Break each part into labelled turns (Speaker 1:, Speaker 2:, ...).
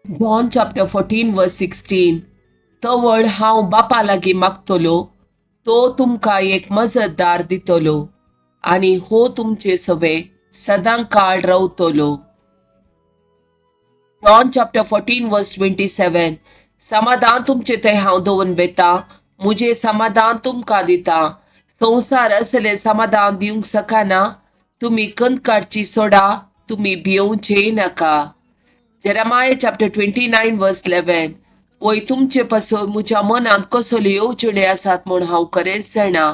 Speaker 1: John chapter 14 verse 16. तवळ हांव बापा लागीं मागतलो, तो तुमकां एक मजतदार दितलो आनी हो तुमचे सवे सदां काळ रावतलो. John chapter 14 verse 27. समाधान तुमचे थंय हांव दवरून वेता, म्हजें समाधान तुमकां दिता. संवसार असलें समाधान दिवंक शकना. तुमी कंत काडची सोडा, तुमी भियोवचेय नाका. Jeremiah chapter 29 verse 11. वय, तुमचे पासून म्हज्या मनांत कसल्यो येवजण्यो आसात म्हूण हांव खरेंच जाणा.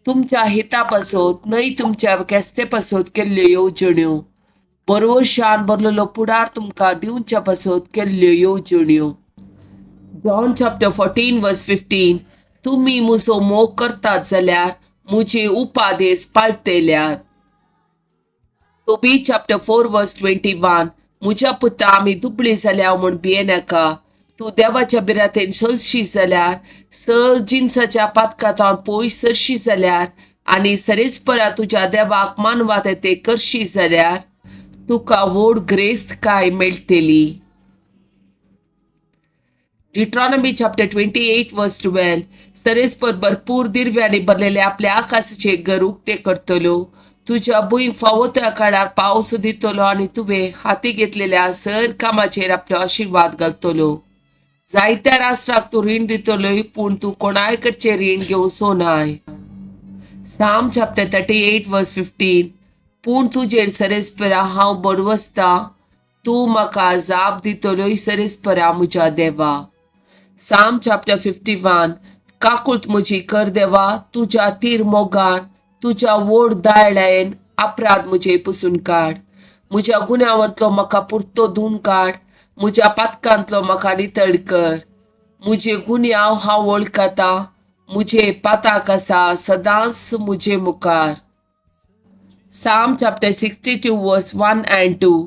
Speaker 1: तुमच्या हिता पासत न्हय, तुमच्या केस्ते पासत केल्ल्यो येवजण्यो, बरोशान भरलेलो पुडार तुमकां दिवच्या पासत केल्ल्यो येवजण्यो. John chapter 14 verse 15. तुमी म्हजो मोग करतात जाल्यार म्हजे उपादेस पाळतेल्यात. Tobit chapter 4 verse 21. म्हज्या पुता, आमी दुबळी जाल्या म्हूण भियेनाका. तूं देवाच्या बिरातेन चलशी जाल्यार, सर जिन्साच्या पातकांत पयस सरशी जाल्यार आनी सरेस्परा तुज्या देवाक मानवात ते करशी जाल्यार तुका व्हड ग्रेस्त काय मेळटली. Deuteronomy chapter 28 verse 12. सरेस्पर भरपूर दिरव्यांनी भरलेले आपल्या आकाशाचे घर उक्ते करतलो, तुज्या भूंय फावो त्या काळार पावस दितलो आनी तुवें हाती घेतलेल्या सर कामाचेर आपलो आशिर्वाद घालतलो. जायत्या राष्ट्राक तूं रीण दितलोय, पूण तूं कोणाय कडचें रीण घेवचो नाय. Psalm chapter 38 verse 15. पूण तुजेर सरेस्परा हांव बरवसता, तूं म्हाका जाप दितलोय सरेस्परा म्हज्या देवा. Psalm chapter 51. काकूत म्हजी कर देवा, तुज्या तीर मोगान, तुज्या व्हड दायळायेन अपराध म्हजे पुसून काड. म्हज्या गुन्यांवांतलो म्हाका पुरतो धुवन काड, म्हज्या पातकांतलो म्हाका नितळ कर. म्हजे गुन्यांव हांव वळखता, म्हजे पाताक आसा सदांच म्हजे मुखार. Psalm chapter 62 verse 1 and 2.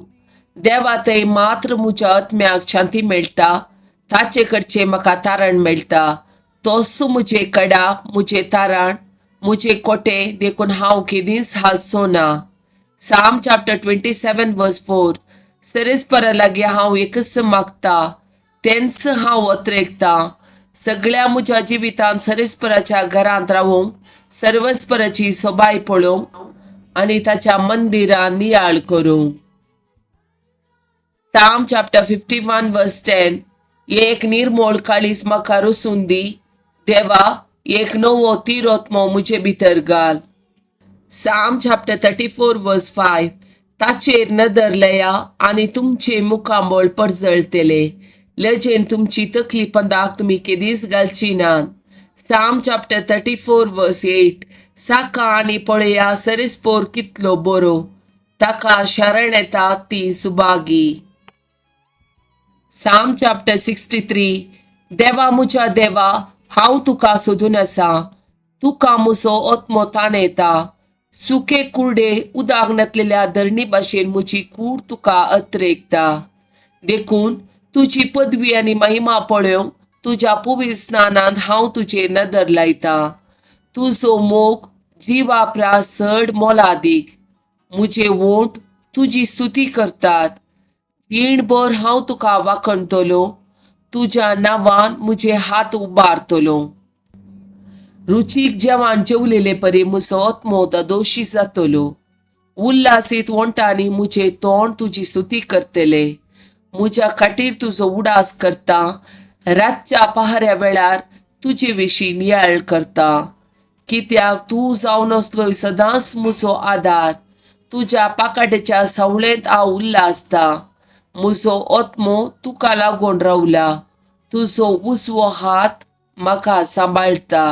Speaker 1: देवा थंय मात्र म्हज्या आत्म्याक शांती मेळटा, ताचे कडचे म्हाका तारण मेळटा. तोच म्हजे कडा, म्हजे तारण, म्हजे कोटे, देखून हांव केदींच हालचो ना. Psalm chapter 27 verse 4. सरेस्परा लागीं हांव एकच मागता, तेंच हांव अत्रेकतां, सगळ्या म्हज्या जिवितांत सरेस्पराच्या घरांत रावूंक, सर्वस्पराची सोबाय पळोवंक आनी ताच्या मंदिरान नियाळ करूंक. Psalm chapter 51 verse 10. एक निर्मोळ काळीस म्हाका रसून दी देवा, एक नवो तिरोत्मो म्हजे भितर घाल. Psalm chapter 34 verse 5. ताचेर नदर लया आनी तुमचे मुखामळ परजळतले, लजेन तुमची तकली पंदाक तुमी केदीच घालची नात. Psalm chapter 34 verse 8. साका आनी पळया सरेस्पोर कितलो बरो, ताका शरण येता ती सुभागी. Psalm chapter 63. देवा, म्हज्या देवा, हांव तुका सोदून आसा. तुका म्हजो आत्मो ताणेता. सुके कुर्डे उदक नातलेल्या धरणी भाशेन म्हजी कूड तुका अत्रेकता. देखून तुजी पदवी आनी महिमा पळोवंक तुज्या पवित्र स्नानांत हांव तुजेर नदर लायता. तुजो मोग जिवा प्रास चड मोलादीक, म्हजे वोंठ तुजी स्तुती करतात. जीणभर हांव तुका वाखणतलो, तुज्या नांवान म्हजे हात उबारतलो. रुचीक जेवण जेवलेले परी म्हजो आत्मो दोशी जातलो. उल्हासीत वोंठांनी म्हजें तोंड तुजी स्तुती करतले. म्हज्या खाटीर तुजो उडास करता, रातच्या पहाऱ्या वेळार तुजे विशीं नियाळ करता. कित्याक तूं जावन आसलोय सदांच म्हजो आदार, तुज्या पाकाट्याच्या सावळेंत हांव उल्हासता. म्हजो आत्मो तुका लागून रावला, तुजो उजवो हात म्हाका सांबाळटा.